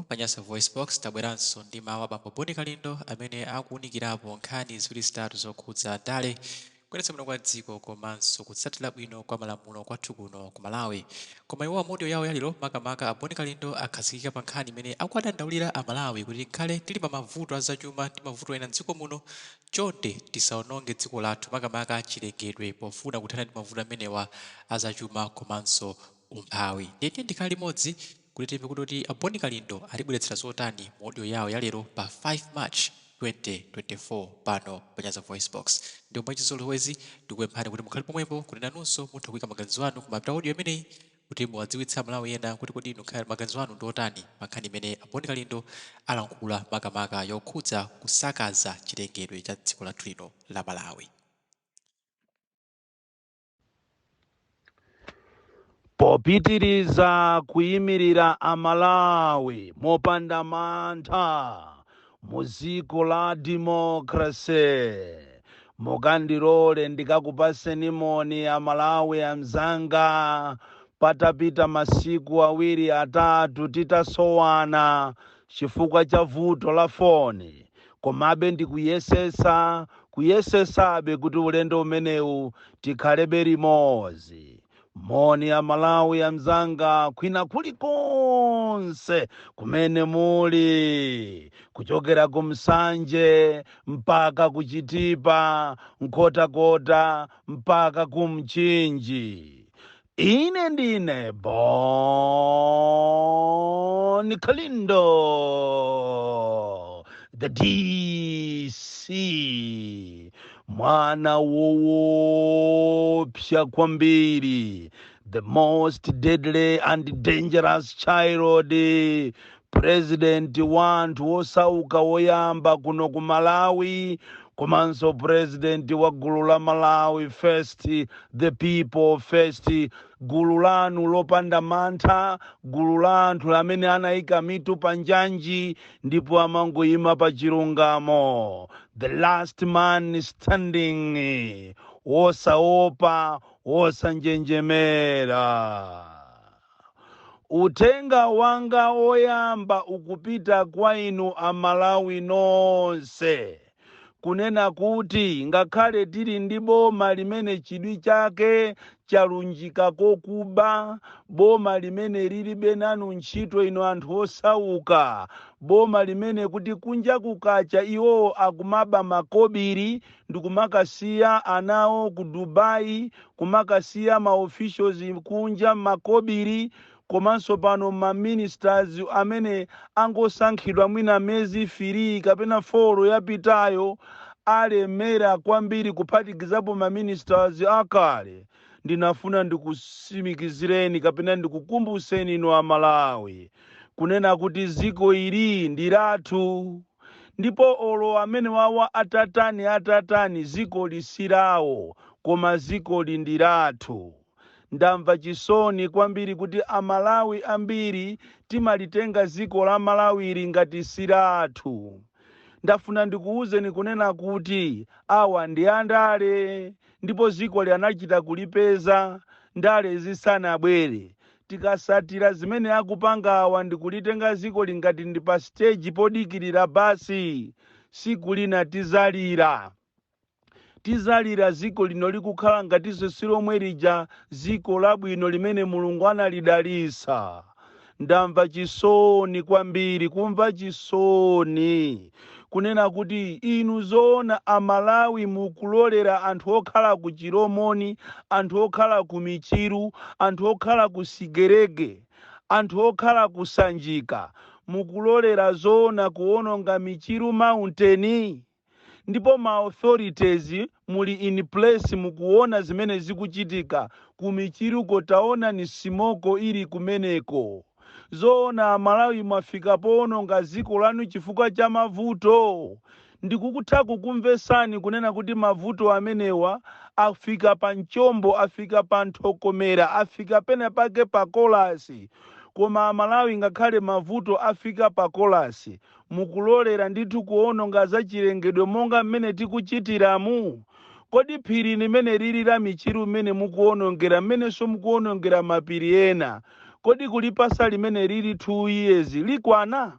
Pa Nyasa VoiceBox, tabweranso ndi mawu a bambo Bon Kalindo amene akuwunikirapo nkhani ziwiri zitatu zokhudza ndale, kuyendetsa bwino kwa dziko komanso kutsatira bwino kwa malamulo kwathu kuno ku Malawi. Koma iwowa mu audio yawo ya lero, makamaka a Bon Kalindo akhazikika pa nkhani imene akuwadandaulira a Malawi kuti ngakhale tili pa mavuto a zachuma ndi mavuto ena m'dziko muno, chonde tisaononge dziko lathu makamaka chilengedwe pofuna kuthana ndi mavuto amenewa a zachuma komanso umphawi. Ndiye tiyeni tikhale limodzi kuti timve kuti a Bon Kalindo atibweretsera zotani mu audio yawo ya lero pa 5 March 2024 pano pa Nyasa VoiceBox. Ndipo mwachizolowezi tikupemphani kuti mukhale pomwepo kuti nanunso mutha kuika maganizo anu kumapeto a audio imeneyi kuti muwadziwitse Amalawi ena kuti kodi inu maganizo anu ndi otani pa nkhani imene a Bon Kalindo alankhula makamaka yokhudza kusakaza chilengedwe cha dziko lathu lino la Malawi. Popitiriza kuyimirira Amalawi mopanda mantha mu dziko la democracy, mukandilole ndikakupaseni moni Amalawi amzanga patapita masiku awiri atatu titasowana chifukwa cha vuto la foni. Komabe ndikuyesesa, kuyesesabe kuti ulendo umenewu tikhalebe limodzi. Moni Amalawi amzanga kwina kulikonse kumene muli, kuchokera ku Nsanje mpaka ku Chitipa, Nkhotakota mpaka ku Mchinji. Ine ndine Bon Kalindo, the DC, mwana woopsa kwambiri, the most deadly and dangerous child, president wa anthu osauka woyamba kuno ku Malawi, komanso president wa gulu la Malawi First, the people first, gulu lanu lopanda mantha, gulu la anthu amene anayika mitu pa njanji ndipo amangoyima pa chilungamo, the last man standing, wosaopa, wosanjenjemera. Uthenga wanga oyamba ukupita kwa inu Amalawi nonse, kunena kuti ngakhale tili ndi boma limene chidwi chake chalunjika kokuba, boma limene lilibe nanu ntchito inu anthu osauka, boma limene kuti kunja kukacha iwowo akumaba makobiri ndikumakasiya anawo ku Dubai, kumakasiya ma officials kunja makobiri, komanso pano ma ministers amene angosankhidwa mwina miyezi 3 kapena 4 yapitayo alemera kwambiri, kuphatikizapo ma ministers akale. Ndinafuna ndikusimikizireni kapena ndikukumbuseni inu Amalawi kunena kuti dziko ili ndi lathu, ndipo olo amene wawa atatani atatani, dziko lisilawo, koma dziko li ndi lathu. Ndamva chisoni kwambiri kuti Amalawi ambiri timalitenga dziko la Malawili ngati silathu. Ndafuna ndikuwuzeni kunena kuti awa ndi andale, ndipo dziko anachita kulipeza ndale zisanabwere. Tikasatira zimene akupanga awa ndikulitenga dziko lingati ndi pa stage podikirira basi, siku lina tizalira. Tizalira dziko lino likukhala ngatinso silomwe lija, dziko labwino limene Mulungu analidalisa. Ndamva chisoni kwambiri, kumva chisoni kunena kuti inu zoona Amalawi mukulolera anthu okhala ku Chilomoni, anthu okhala ku Michiru, anthu okhala ku Sigerege, anthu okhala ku Sanjika, mukulolera zoona kuononga Michiru Mountain? Ndipo ma authorities muli in place, mukuona zimene zikuchitika ku Michiruko. Taona ni smoke ili kumeneko. Zoona Amalawi mwafika poononga dziko lanu chifukwa cha mavuto? Ndikukutha kukumvesani kunena kuti mavuto amenewa afika pa mchombo, afika pa nthokomera, afika pena pake pa kolasi. Koma Amalawi, ngakhale mavuto afika pa kolasi, mukulolera ndithu kuononga zachilengedwe monga mmene tikuchitiramu? Kodi phiri limene lili la Michiru mmene mukuonongera, mmenenso mukuonongera mapiri ena, Kodi kulipasa limene lili 2 years likwana?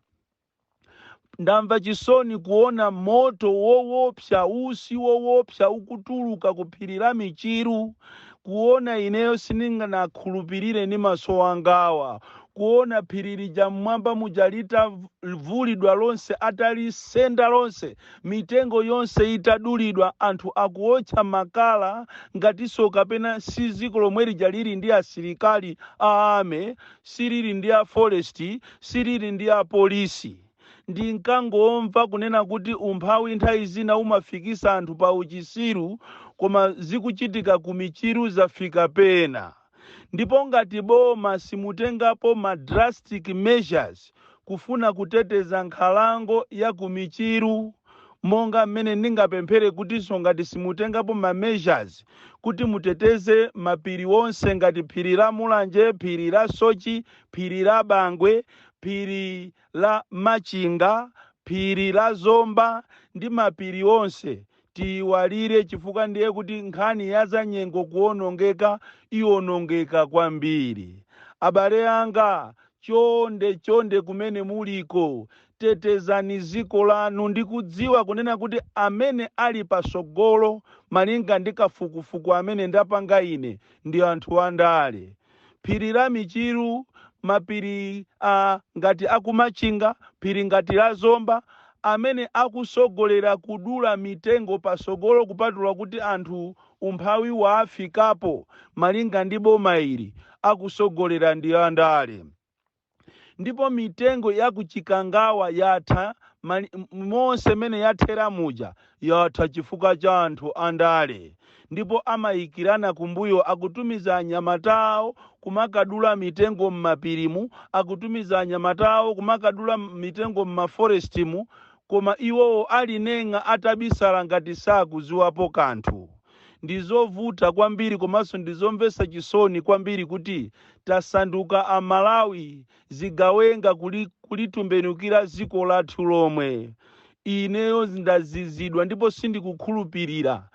Ndamva chisoni kuona moto woopsa, usi woopsa ukutuluka ku phiri la Michiru. Kuona ineyo sindinganakhulupirire ndi maso angawa, kuona phiri lija mmwamba muja litavulidwa lonse, atalisenda lonse, mitengo yonse itadulidwa, anthu akuotcha makala ngatinso kapena si dziko lomwe lija lili ndi asilikali a army, silili ndi a forest, silili ndi a polisi. Ndinkangomva kunena kuti umphawi nthawi zina umafikisa anthu pa uchisiru, koma zikuchitika ku Michiru zafika pena. Ndipo ngati boma simutengapo ma drastic measures kufuna kuteteza nkhalango ya ku Michiru, monga mmene ndingapemphere kutinso ngati simutengapo ma measures kuti muteteze mapiri onse ngati phiri la Mulanje, phiri la Sochi, phiri la Bangwe, phiri la Machinga, phiri la Zomba ndi mapiri onse, tiyiwalire, chifukwa ndiye kuti nkhani ya zanyengo kuwonongeka iwonongeka kwambiri. Abale anga, chonde chonde, kumene muliko tetezani dziko lanu. Ndikudziwa kunena kuti amene ali pasogolo malinga ndi kafukufuku amene ndapanga ine ndi anthu andale. Phiri la Michiru, mapiri ngati akuMachinga, phiri ngati la Zomba, amene akusogolera kudula mitengo pasogolo, kupatula kuti anthu umphawi waafikapo malinga ndi boma ili, akusogolera ndi andale. Ndipo mitengo ya kuChikangawa yatha monse mene yathera muja, yatha chifukwa cha anthu andale. Ndipo amayikirana kumbuyo, akutumiza anyamata awo kumakadula mitengo m'mapirimu, akutumiza anyamata awo kumakadula mitengo m'maforestimu, koma iwowo ali neng'a atabisala ngati sakuziwapo kanthu. Ndizovuta kwambiri komanso ndizomvetsa chisoni kwambiri kuti tasanduka Amalawi zigawenga kulitumbenukira dziko lathu lomwe. Ineyo ndazizidwa ndipo sindikukhulupirira.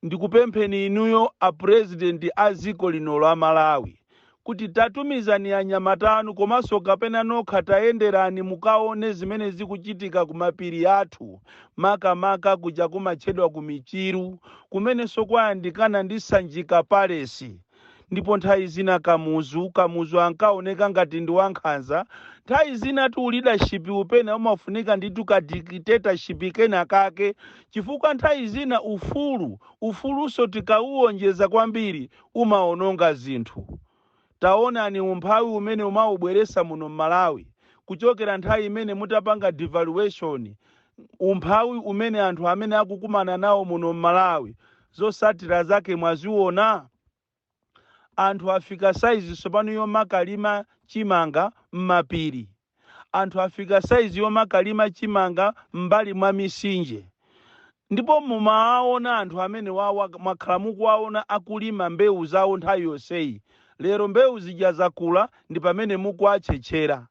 Ndikupempheni inuyo a president a dziko lino la Malawi kuti tatumizani anyamata anu komanso kapena nokha tayenderani mukaone zimene zikuchitika ku mapiri athu, makamaka kuja kumatchedwa ku Michiru, kumenenso kwayandikana ndi Sanjika Palace. Ndipo nthawi zina Kamuzu ankaoneka ngati ndi wankhanza. Nthawi zina tu leadership upena umafunika nditu ka dictatorship kena kake, chifukwa nthawi zina ufulu ufuluso tikauwonjeza kwambiri umaononga zinthu. Taonani umphawi umene umawubweresa muno m'Malawi kuchokera nthawi imene mutapanga devaluation, umphawi umene anthu amene akukumana nawo muno m'Malawi, zosatira zake mwaziona. Anthu afika saizi tsopano yomakalima chimanga m'mapiri, anthu afika saizi yomakalima chimanga m'mbali mwa misinje. Ndipo mumawaona anthu amene wawa mwakhala mukuwaona akulima mbewu zawo nthawi yonseyi. Lero mbewu zija zakula, ndi pamene mukuwatchetchera.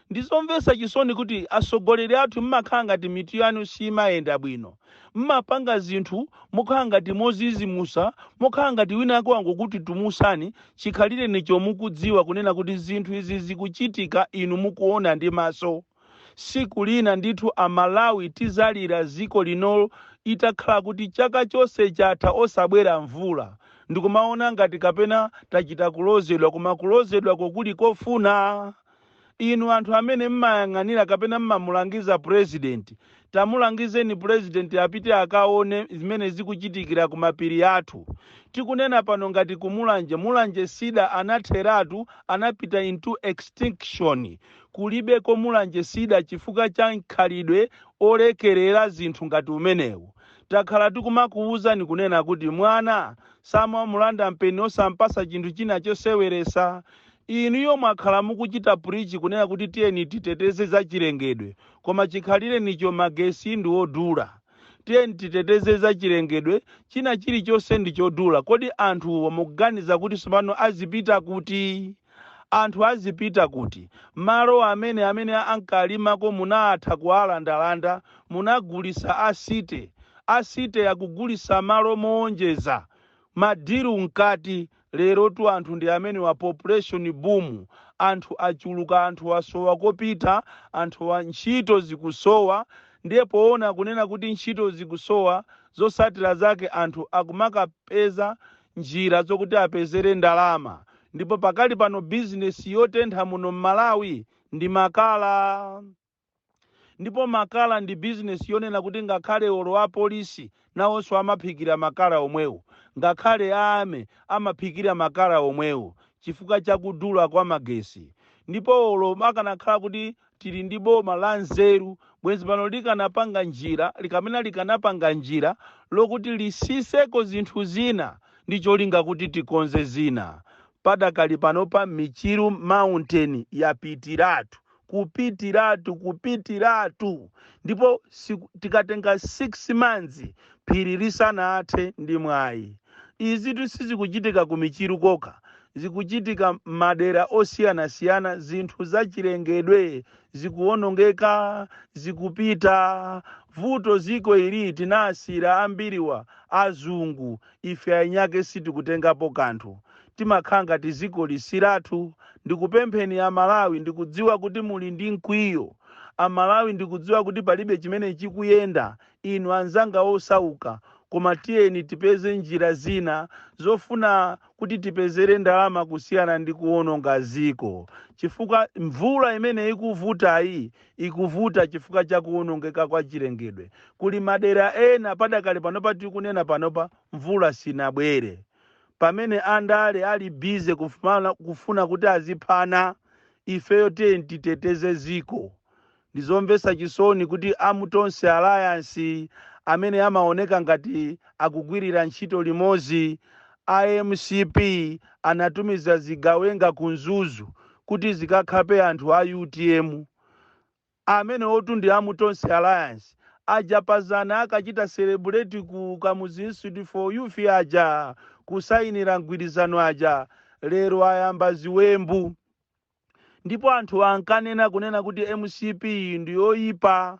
Ndizomvetsa chisoni kuti atsogoleri athu mmakhala ngati mitu yanu simayenda bwino. Mmapanga zinthu mukhala ngati mozizimusa, mukhala ngati wina ake wangokuti tumusani. Chikhalire nicho mukudziwa kunena kuti zinthu izi zikuchitika, inu mukuona ndi maso. Siku lina ndithu Amalawi tizalira ziko lino itakhala kuti chaka chonse chatha osabwera mvula, ndikumaona ngati kapena tachita kulozedwa, koma kulozedwa kokuli kofuna. Inu anthu amene mmayang'anira kapena mmamulangiza president, tamulangizeni president apite akaone zimene zikuchitikira ku mapiri athu. Tikunena pano ngati kuMulanje, Mulanje Cedar anatheratu, anapita into extinction. Kulibeko Mulanje Cedar chifukwa cha mkhalidwe olekerera zinthu ngati umenewu. Takhala tikumakuwuzani kunena kuti mwana samamulanda mpeni osampasa chinthu china choseweresa. Inuyo mwakhala mukuchita preach kunena kuti tiyeni titeteze za chilengedwe, koma chikhalire nicho magesi ndi odula. Tiyeni titeteze za chilengedwe, china chilichonse ndi chodula. Kodi anthuwo mukuganiza kuti tsopano azipita kuti? Anthu azipita kuti? Malo amene ankalimako munatha kuwalandalanda, munagulisa a city. A city akugulisa malo moonjeza, ma deal mkati. Lero tu anthu ndi amene wa population boom. Anthu achuluka, anthu asowa kopita, anthu a ntchito zikusowa. Ndiye poona kunena kuti ntchito zikusowa, zosatira zake anthu akumakapeza njira zokuti apezere ndalama. Ndipo pakali pano bizinesi yotentha muno m'Malawi ndi makala. Ndipo makala ndi bizinesi yonena kuti ngakhale olo apolisi nawonso amaphikira makala omwewo, ngakhale ame amaphikira makala omwewo, chifukwa chakudula kwa magesi. Ndipo olo akanakhala kuti tili ndi boma la nzeru, bwenzi pano likanapanga njira, likamena likanapanga njira lokuti lisiseko zinthu zina ndi cholinga kuti tikonze zina. Padakali panopa Michiru Mountain yapitiratu, kupitiratu, kupitiratu. Ndipo tikatenga 6 months phiri lisanathe ndi mwayi. Izitu sizikuchitika ku Michiru kokha, zikuchitika madera osiyanasiyana. Zinthu zachilengedwe zikuwonongeka, zikupita. Vuto ziko ili tinasira ambiriwa azungu, ife anyake sitikutengapo kanthu, timakhala ngati ziko lisilathu. Ndikupempheni Amalawi, ndikudziwa kuti muli ndi mkwiyo. Amalawi, ndikudziwa kuti palibe chimene chikuyenda, inu anzanga osauka, koma tiyeni tipeze njira zina zofuna kuti tipezere ndalama kusiyana ndi kuwononga ziko, chifukwa mvula imene ikuvutayi ikuvuta chifukwa cha kuwonongeka kwa chilengedwe. Kuli madera ena padakali panopa, tikunena panopa, mvula sinabwere, pamene andale ali busy kufuna kuti aziphana. Ifeyo tiyeni titeteze ziko. Ndizomvetsa chisoni kuti amutonse Alliance amene amaoneka ngati akugwirira ntchito limodzi, IMCP anatumiza zigawenga ku Mzuzu kuti zikakhape anthu a UTM. Amene otu ndi amutonse Alliance aja pazana akachita celebrate ku Kamuzu Institute for Youth aja, kusayinira mgwirizano aja, lero ayamba ziwembu. Ndipo anthu ankanena kunena kuti MCP ndi yoyipa,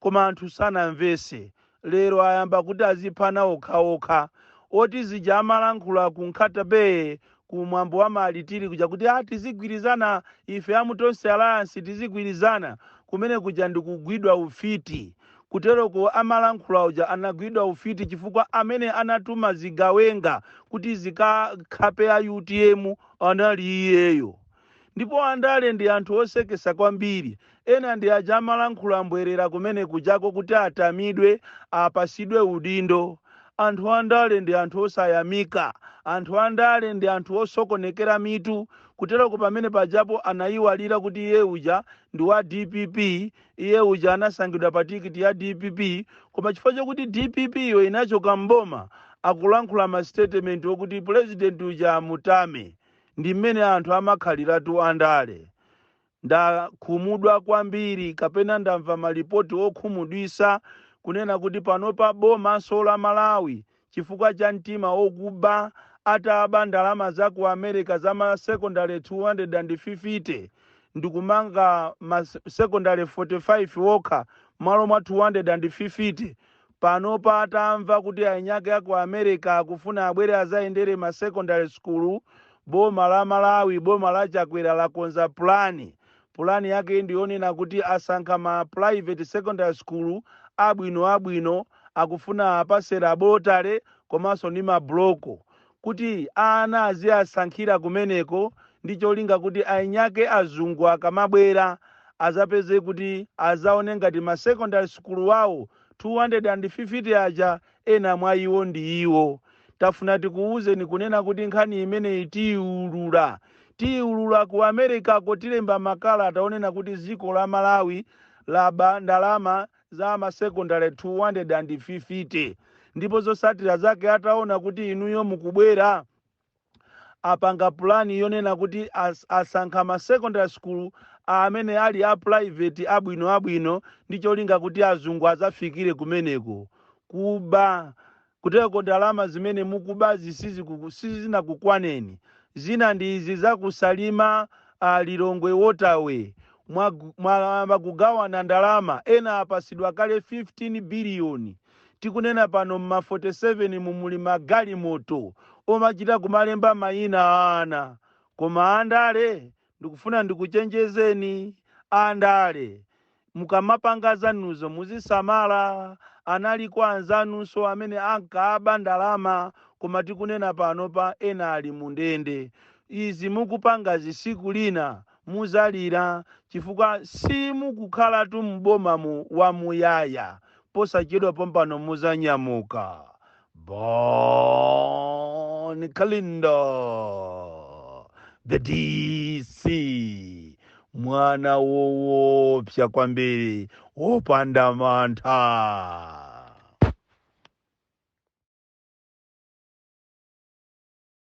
koma anthu sanamvese. Lero ayamba kuti aziphana okhaokha. Oti zija amalankhula ku Nkhata Bay ku mwambo wa malitiri kuja kuti tizigwirizana ife amutonse Alliance, tizigwirizana, kumene kuja ndikugwidwa ufiti. Kuteroko amalankhula uja anagwidwa ufiti, chifukwa amene anatuma zigawenga kuti zikakhape a UTM anali iyeyo. Ndipo andale ndi anthu osekesa kwambiri. Ena ndi aja amalankhula mbwerera kumene kujako kuti atamidwe, apasidwe udindo. Anthu andale ndi anthu osayamika, anthu andale ndi anthu osokonekera mitu. Kuteroko pamene pajapo anayiwalira kuti iye uja ndi wa DPP, iye uja anasankhidwa pa tikiti ya DPP, koma chifukwa chokuti DPP iyo inachoka mboma, akulankhula ma statement okuti president uja amutame. Ndi mmene anthu amakhaliratu andale. Ndakhumudwa kwambiri, kapena ndamva malipoti okhumudwisa kunena kuti panopa bomaso la Malawi, chifukwa cha mtima okuba, ataba ndalama za ku America za ma secondary 250 ndikumanga ma secondary 45 okha malo mwa 250, panopa atamva kuti anyake aku America akufuna abwere azayendere ma secondary school, boma la Malawi, boma la Chakwera, lakonza pulani. Pulani yake ndiyonena kuti asankha ma private secondary school abwino abwino, akufuna apase laboratory komanso ndi mabloko kuti ana aziyasankhira kumeneko, ndi cholinga kuti anyake azungu akamabwera azapeze kuti azaone ngati ma secondary school wawo 250 aja ena mwa iwo ndi iwo. Tafuna tikuwuzeni kunena kuti nkhani imeneyi tiyiulula, tiyiulula ku America kotilemba makalata onena kuti dziko la Malawi laba ndalama za ma secondary 250. Ndipo zotsatira zake, ataona kuti inuyo mukubwera, apanga pulani yonena kuti asankha ma secondary school amene ali a private abwino abwino, ndi cholinga kuti azungu azafikire kumeneko. Kuba kuteko ndalama zimene mukubazi sizinakukwaneni. Zina ndi izi zakusalima, Lilongwe Waterway, mwayamba kugawana ndalama. Ena apasidwa kale 15 biliyoni. Tikunena pano mma 47 mumuli magalimoto omachita kumalemba mayina a ana, koma andale Ndikufuna ndikuchenjezeni andale, mukamapanga zanuzo muzisamala. Analiko anzanunso amene ankaba ndalama, koma tikunena pano pa ena ali mundende. Izi mukupangazi, siku lina muzalira, chifukwa simukukhalatu m'bomamu wamuyaya. Posachedwa pompano muzanyamuka. Bon Kalindo, the DC, mwana woopsa kwambiri, wopanda mantha.